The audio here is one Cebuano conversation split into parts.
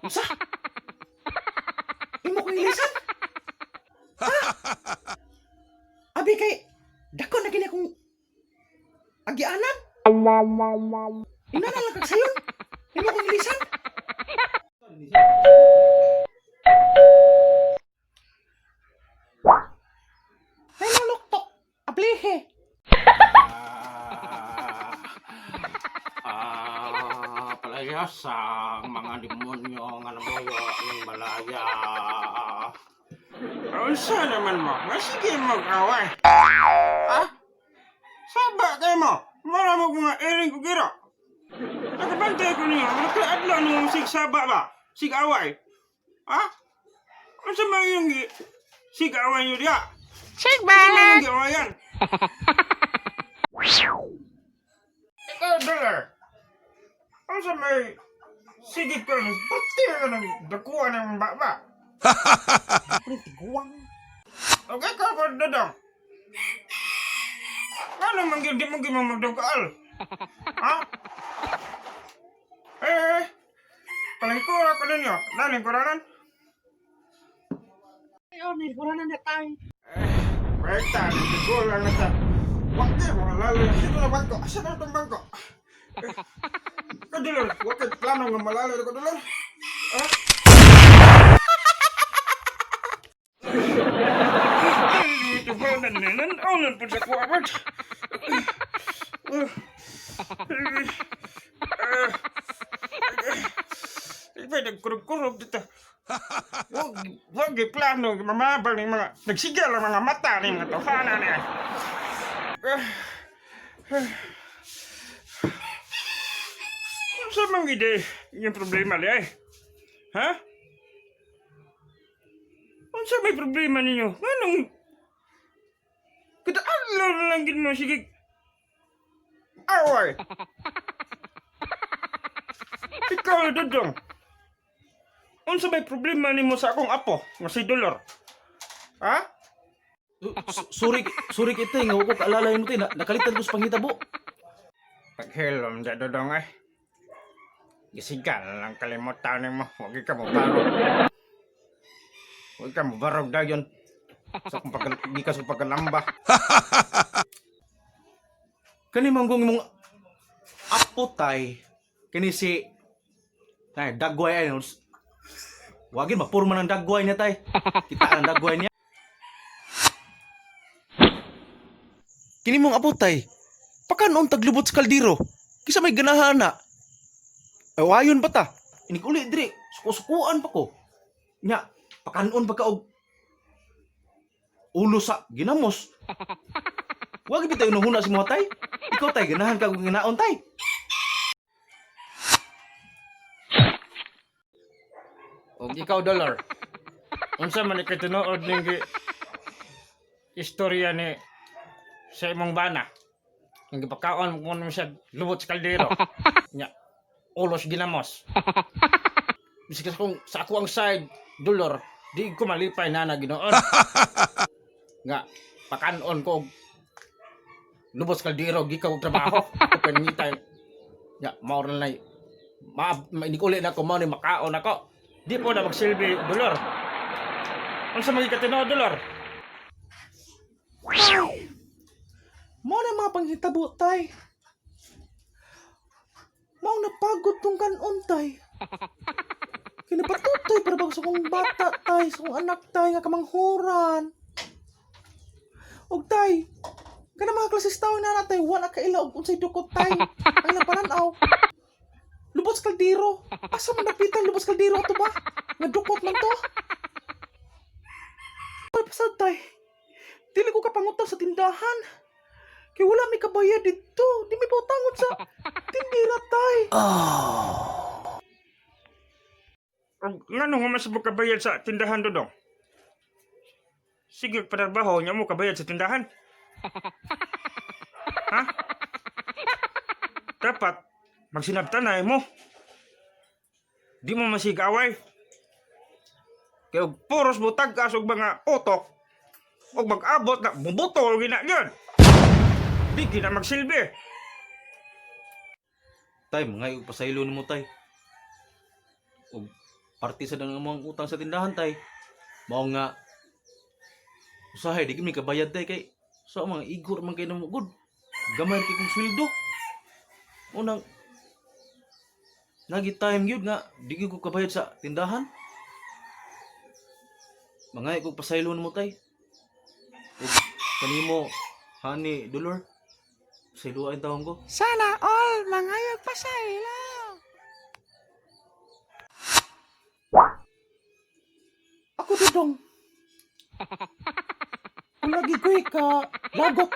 Unsa? Imo kong ilisan? Ha? Abi kay dako na gini akong agianan. Ina na lang kag sayon. Imo kong ilisan. Ay naluktok. Ablihe. Ah, palayas ang mga demonyo nga namuyo ng malaya. Unsa naman mo? Masige mag-away. Ah? Saba kayo mo. Mara mo mga iring kugiro. Nakabantay ko niyo. Nagkaadlaw niyo sig saba ba? Sig away. Ah? Unsa man yung sig away niyo diya? Sig Unsa man balag! yung giawayan? Ikaw, Dollar. Unsa may sige ko, buti ka ng dakuha ng baba. Ako ni tiguang. Okay ka ko, Dodong. Ano man gyud di mo gyud mo magdugaal? Ha? Eh, palingkura ko ninyo. Nalingkuranan? Ayo, nilikuran na tayo. Wait, nagdugulan na ta. Wag kayo mga lalo. Sino na bangko? Asa na itong bangko? Eh, Kadulol, wag kayo plano nga malalo ko, Dulol. Ha? Ay, ito ba na nilan? Po sa kuwabot. Iba, nagkurog-kurog dito. Wag, wag plano, mamabal ng mga, nagsigal ang mga mata ng mga tawhana niya. Sa mga ide, yung problema niya eh. Ha? Unsa may problema ninyo? Anong... Kada adlaw na lang gid mo sige. Away! Ikaw, Dudong. Unsa may problema nimo sa akong apo nga si Dolor? Ha? Sorry, sorry kay tay, nga wa ko kaalala nimo tay, nakalitan ko sa panghitabo. Paghilom da Dudong eh. Gisigal lang kalimutan nimo. Huwag ka mo barog. Huwag ka mo barog dayon. Sa akong pag gikas sa pagkalamba. Kani manggong imong apo tay, kani si tay dagway ay no. Wagin mapurma ng dagway niya tay. Kita ang dagway niya. Kini mong apo tay, pakanon taglubot sa kaldero. Kisa may ganahan na. Ay, ayon ba ta? Inig uli diri, suko-sukuan pa ko. Nya, pakanon pa ka og ulo sa ginamos. Wag bitaw inuhuna si mga tay. Ikaw tay, ganahan ka og ginaon tay. Og ikaw, Dolor. Unsa man ikay tinuod ning istorya ni sa imong bana? Ang gipakaon mo kuno siya lubot sa kaldero. Nya, ulos ginamos. Bisag sa kung sa ako ang side, Dolor, di ko malipay na na ginoon. Nga pakanon ko og lubot sa kaldero gikan og trabaho. Ako paningitay. Nya, mao ra na ma mainik uli na ako mao ni makaon ako. Di po na magsilbi, Dolor. Unsa man katinood, Dolor? Mao na mga panghitabo tay. Mao napagod tong kanon tay. Kinapatutoy para ba sa kong bata tay, sa kong anak tay nga kamanghuran. Og tay, kana mga klases tao na na tay, wala kaila og unsay dukot tay. Ang ilang pananaw. Lubot sa kaldero. Asa man napitan lubot sa kaldero ato ba? Nga dukot man to. Tay, pasad tay. Dili ko kapangutang sa tindahan. Kay wala may kabayad dito. Di may pautangon sa tindira tay. Og ngano nga mas mo kabayad sa tindahan, Dodong? Sige, patrabaho niya mo kabayad sa tindahan. Ha? Dapat magsinabtanay mo. Di mo masigaway. Kaya og puros mo tag-as og mga utok og mag-abot na bubutol gina yun. Di gina magsilbi. Tay, mga pasaylo nimo tay. Og Parte sa dang among utang sa tindahan, tay. Mao nga usahay di kami kabayad, tay, kay sa mga igor man kay namo gud. Gamay kay kong sweldo. Unang nagi time gyud nga di gyud ko kabayad sa tindahan. Mangay kog pasaylo nimo, tay. Ug kanimo, honey, Dolor. Pasayloa intawon ko. Sana all mangayog pasaylo. Ako, Dudong. Ang lagi ko'y ka lagot.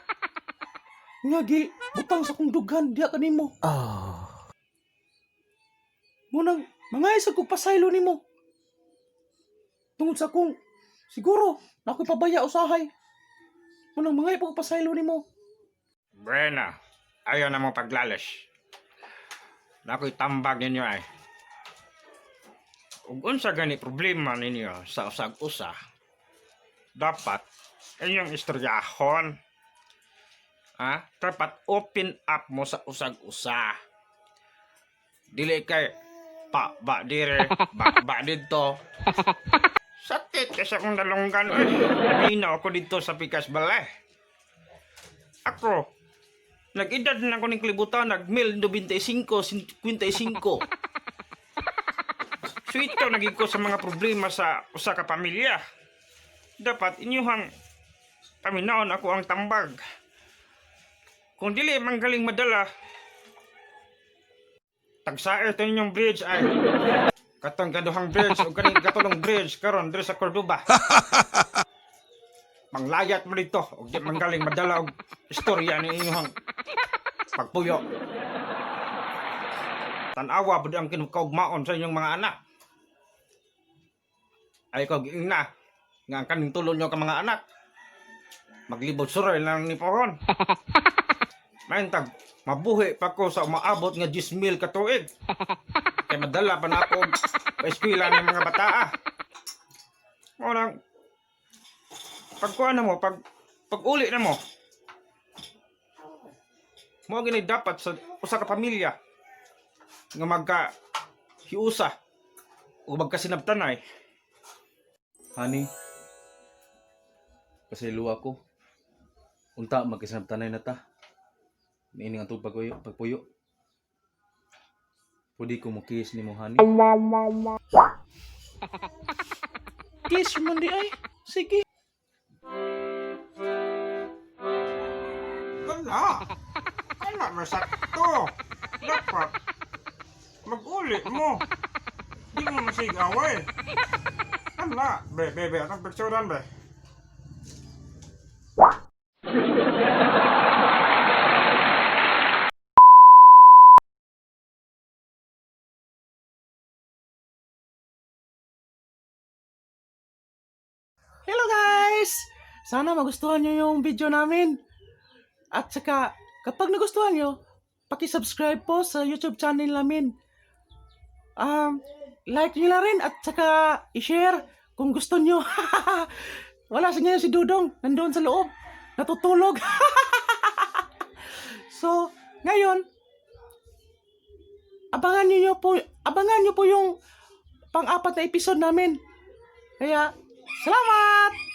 Nga gi butang sa kong dughan diha kanimo. Ah. Munang mangay sa kong pasaylo nimo. Tungod sa akong siguro na ako'y pabaya usahay. Munang mangay pa kong pasaylo nimo. Brena, ayaw na mo paglalas. Nako'y tambag ninyo ay. Ug unsa gani problema ninyo sa usag-usa, dapat inyong istoryahon. Ha? Dapat open up mo sa usag-usa. Dili kay pa ba dire, ba ba didto. Sakit kasi akong dalonggan. Eh. Minaw ako dito sa Pikas Balay. Ako, nag-edad na ako ng kalibutan, nag-mil 95, 55. So ito, naging ko sa mga problema sa usa ka pamilya. Dapat inyuhang paminaon ako ang tambag. Kung dili manggaling madala, tagsaer to ninyong bridge ay katong kaduhang bridge o kaning katulong bridge karon diri sa Cordoba. Manglayat mo dito og di manggaling madala og istorya ni inyong pagpuyo. Tan-awa pud ang kinukaugmaon sa inyong mga anak. Ay ko giingna nga ang kaning tulo nyo ka mga anak. Maglibot suroy lang ni pohon. Maintag mabuhi pa ko sa umaabot nga 10,000 ka tuig. Kay madala pa na ako og paeskwela ng mga bataa. Mo nang pagkuan na mo, pag pag-uli na mo. Mo gini dapat sa usa ka pamilya nga magka hiusa o magkasinabtanay. Honey, pasaylo ako. Unta magkasinabtanay na ta. Niini ang pagpuyo, pagpuyo. Pwede ko mo kiss nimo, honey. Kiss man di ay. Sige. Wala. Wala masakto. Dapat mag-uli mo. Di mo masigaway. Wala. Be, be, be. Atong picturean, be. Hello guys! Sana magustuhan nyo yung video namin. At saka, kapag nagustuhan nyo, paki-subscribe po sa YouTube channel namin. Like nyo na rin at saka i-share kung gusto nyo. Wala sa ngayon si Dudong, nandoon sa loob, natutulog. So, ngayon, abangan nyo po yung pang-apat na episode namin. Kaya, salamat!